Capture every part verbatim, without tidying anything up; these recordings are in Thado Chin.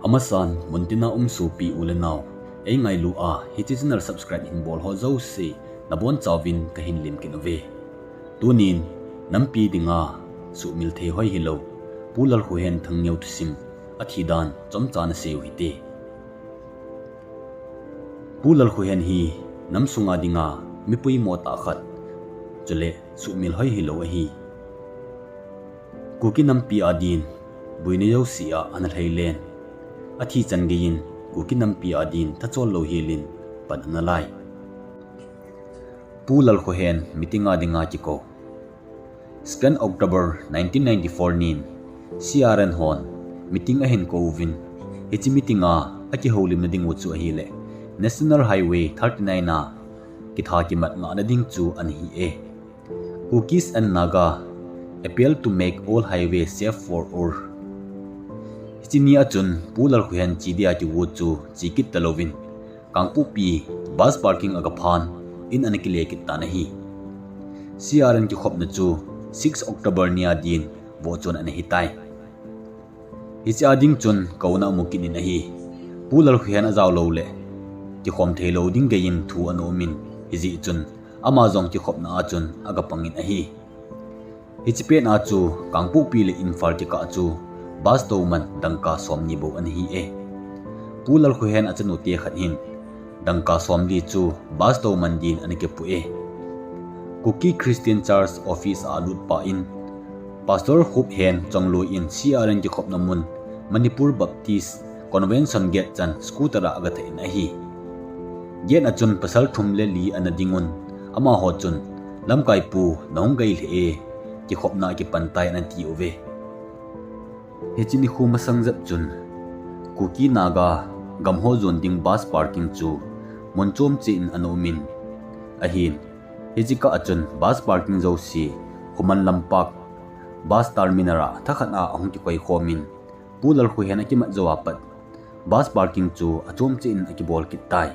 Amasan, muntina um sopi u le nao, ei ngailu a, hiche channel subscribe hin bol ho jouse, nabonchauvin kahin lemkit uve. Tunin, nampi dinga, suhmil thei hoi hilou, Pu Lalkhohen Thangneo thusim, athi dan, chomcha nasei u hite. Pu Lalkhohen hi, nam sunga dinga, mi poimo tah khat, chule, suhmil hoi hilou ahi. Kuki nampi a din, boina jouse a ana lhailen. Athi chan geiyin, Kuki nampi a din thachol louhelin pan ana lai. Pu Lalkhohen meeting a dinga kikou. Second October nineteen ninety-four nin, C R N hon meeting ahin kouvin, hiche meeting a akihoulimna diu chu ahile, National Highway thirty-nine a kitha kimat ngahna ding chu ana hi e. Kukis and Naga appeal to make all highway safe for all. Hiche ni a chun Pu Lalkhohen che dia kigo chu che kit talouvin, Kangpokpi bus parking a gaphan in ana kile kit tan ahi. C R N kikhopna chu six October nia din vohchon ana hitai. Hiche a ding chun kouna amu kit in ahi. Pu Lalkhohen ajao lou le, kikhom thei lou ding geiyin thu ana umin, hijeh chun ama jong kikhopna a chun agapangin ahi. Hiche pet a chu Kangpokpi le Imphal kikah chu bus tou man dangka somni bou ana hi e. Pu Lalkhohen achanute khat hin dangka somli chu bus tou man din ana kipu e. Kuki Christian Church office a alut pah in, Pastor Khup Hen Chongloi in C R N kikhopna mun Manipur Baptist Convention gate chan scooter a agathah in ahi. Gate a chun pasal thum le li ana ding un, amaho chun, "Lamkai pu, nahung gei lheh e, kikhopna akipan tai," ana ti uve. Hiche nikho masang jep chun, Kuki Naga gamho jon ding bus parking chu mun chom cheh in ana umin, ahin, hiche kah a chun bus parking jouse, Khuman Lampak bus terminal a thakhat a ahung kikoi khomin, Pu Lalkhohen akimat jou a pat, bus parking chu achom cheh in akibol kit tai.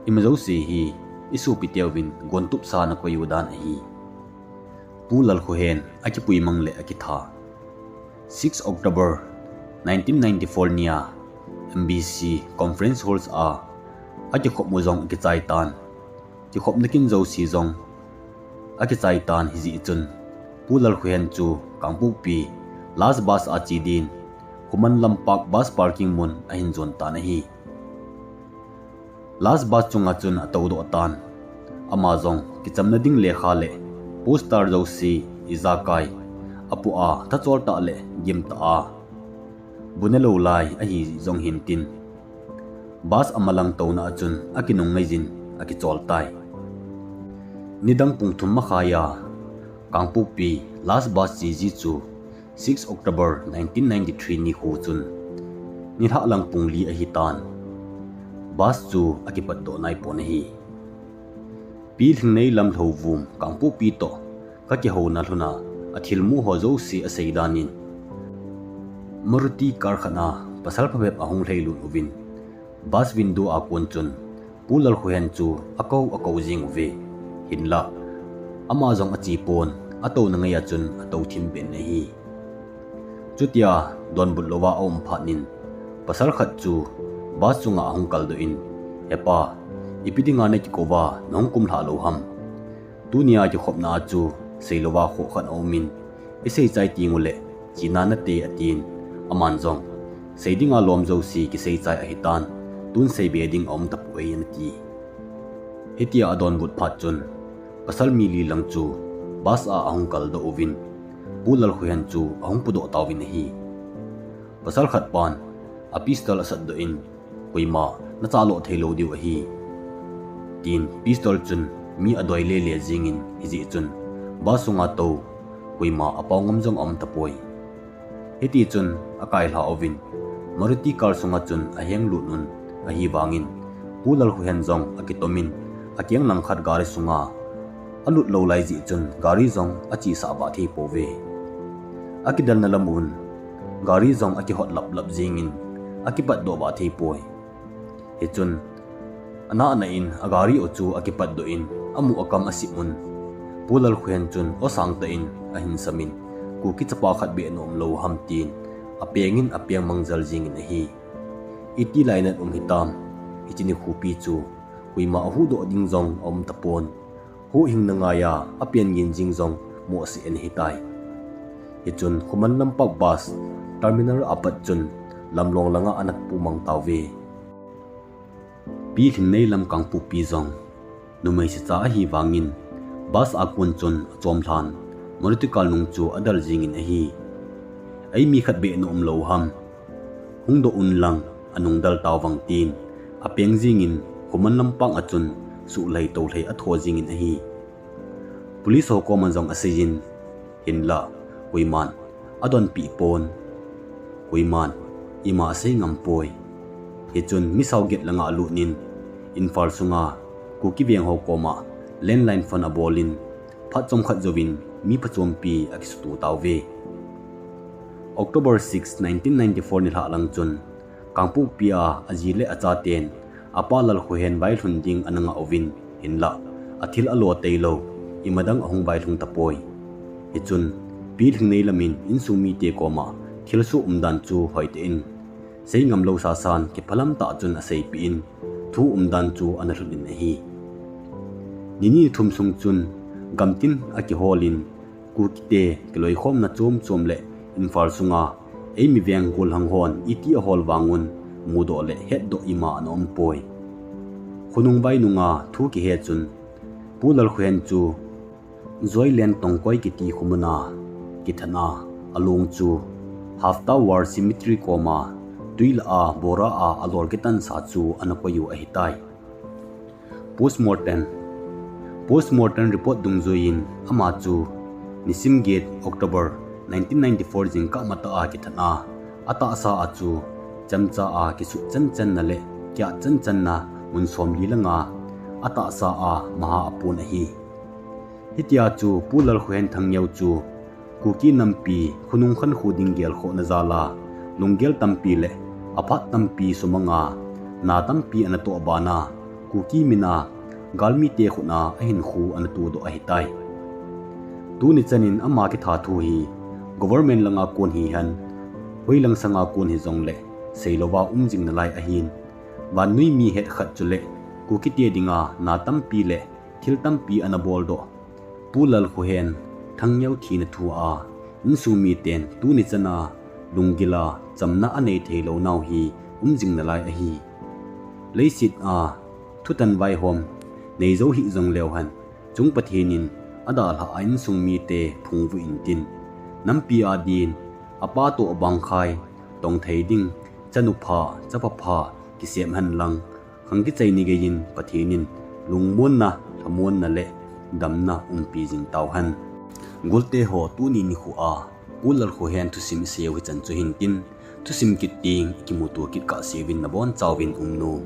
Ima jouse hi isopi teuvin gontup sa nakoi u dan ahi. Pu Lalkhohen akipui mang le akitha. Six October nineteen ninety-four nia M B C Conference Halls a akikhop u jong akichai tan. Kikhopna kin jouse jong akichai tan hijeh chun, Pu Lalkhohen chu Kangpokpi last bus a che din, Khuman Lampak bus parking mun ahin jon tan ahi. Last bus chunga chun atou doh tan. Ama jong kichamna ding lekha le poster jouse ijakai, apoh a thachol tah le gim tah a bu nelou lai ahi jong hintin, bus amalang touna a chun akinung ngaijin akichol tai. Nidang pung thum makhai a Kangpokpi last bus che ji chu six October nineteen ninety-three nikho chun nilhah lang pung li ahitan. Bus chu akipatdoh naipon ahi. Pi Lhingneilam Lhouvum Kangpokpi toh kakihouna lhuna athilmu ho jouse asei danin, Maruti car khat a pasal phabep ahung lhailut uvin, bus window a kon chun Pu Lalkhohen chu akou akou jing uve. Hinlah, ama jong ache pon, atouna ngai a chun atou thim pen ahi. Chutia donbut louva aum phat in, pasal khat chu bus chunga ahung kaldoh in, "He pa, ipi dinga nakikou uva nahung kumlhah lou ham? Tunia kikhopna a chu seilouva khoh khat aumin, isei chai tenguleh chena nate," atin, aman jong, "Sei dinga lom jouse kisei chai ahitan, tun seibe ding aum tapoi," anati. Hitia adonbut phat chun, pasal mi li lang chu bus a ahung kaldoh uvin, Pu Lalkhohen chu ahung pudoh tauvin ahi. Pasal khat pan a pistol asatdoh in, "Koima nachaloh theilou diu ahi," tin pistol chun mi adoi lele jingin, hijeh chun bus sunga tou koima apao ngam jong aum tapoi. Hitichun akailha uvin, Maruti car sunga chun ahenglut un, ahivangin Pu Lalkhohen jong akitomin, akeng langkhat gari sunga alut lou lai jeh chun gari jong achesah vah thei pouve. Akidelna lam un gari jong akihot laplap jingin akipatdoh vah thei poi. Hichun, anahna in agari u chu akipatdoh in, amu akam asip un, Pu Lalkhohen chun aw sangtah in ahin samin, "Kuki chapa khat beh naum lou ham?" tin apengin apeng mangjal jingin ahi. Iti lainat um hitam, hiche nikhupi chu koima ahuhdoh ding jong aum tapon. Huhhingna ngaiya apen gin jing jong mohseh in ahitai. Hichun Khuman Lampak bus terminal apat chun lamlong langa ana pumang tauve. Pi Lhingneilam Kangpokpi jong numei secha ahi vangin bus a kon chun achom lhan, Maruti car nung chu adal jingin ahi. Eimi khat beh na umlou ham, hungdoh unlang anung dal tauvang tin, apeng jingin Khuman Lampak a chun suhlhei tohlhei atho jingin ahi. Police ho koma jong aseijin, hinlah koiman adonpeh pon, koiman ima asei ngam poi. Hichun mi sao get langa alutnin, Imphal sunga Kuki veng ho koma landline phone abolin, phat chomkhat jouvin mi phachompi akisuto tauve. October six, nineteen ninety-four nilhah lang chun Kangpokpi a aji le achaten apa Lalkhohen vailhun ding ana ngah uvin, hinlah athil alo teilou, imadang ahung vailhung tapoi. Hichun Pi Lhingneilam in insung mite koma thilsoh umdan chu hoitah in, sei ngamlou sasan kiphalam tah chun aseipeh in, thu umdan chu ana lhut in ahi. Nini thum sung chun gamtin akiholin, Kukite kiloikhomna chomchom le Imphal sunga eimi veng gollhang hon iti ahol vangun mudoh le hetdoh ima ana umpoi. Khonung vai nunga thu kihe chun Pu Lalkhohen chu Joyland Tongkoi kiti khomuna kithatna, along chu Hafta War Cemetery koma twi lah a bora a alol kitansa chu ana koiyu ahitai. Postmortem. Postmortem report dungjuiyin ama chu nisim get October nineteen ninety-four jingkah matah a kithatna, atahsa a chu chemcha a kisuh chanchanna le kiah chanchanna mun somli langa atahsa a maha apon ahi. Hitia chu Pu Lalkhohen Thangneo chu Kuki nampi khonung khankho ding gelkhohna jal a, lunggel tampi le aphat tampi sumanga, na tampi ana toh bana, Kuki mina galmite khutna ahinkho ana todoh ahitai. Tuni chanin ama kithat thu hi government langa kon hihen, hoilang sanga kon hijongle seilouva um jing nalai ahin, vannoi mi het khat chule Kukite dinga na tampi le thil tampi ana boldoh Pu Lalkhohen Thangneo thina thu a, insung miten tuni chana lunggil a chamna anei theilou nau hi um jing nalai ahi. Leiset a thutan vaihom neijou hih jongleu hen, chung Pathen in adalhah a insung mite phungvuh intin, nampi a din apa toh abangkhai tongthei ding chanu pha, chapa pha kisem henlang, khang kichai ni geiyin Pathen in lungmonna, lhamonna le damna umpi jing tauhen. Golte ho, tuni nikho a Pu Lalkhohen thusim iseiu hichan chu hintin, thusim kit teng ikimuto kit kahseuvin nabonchauvin umnom.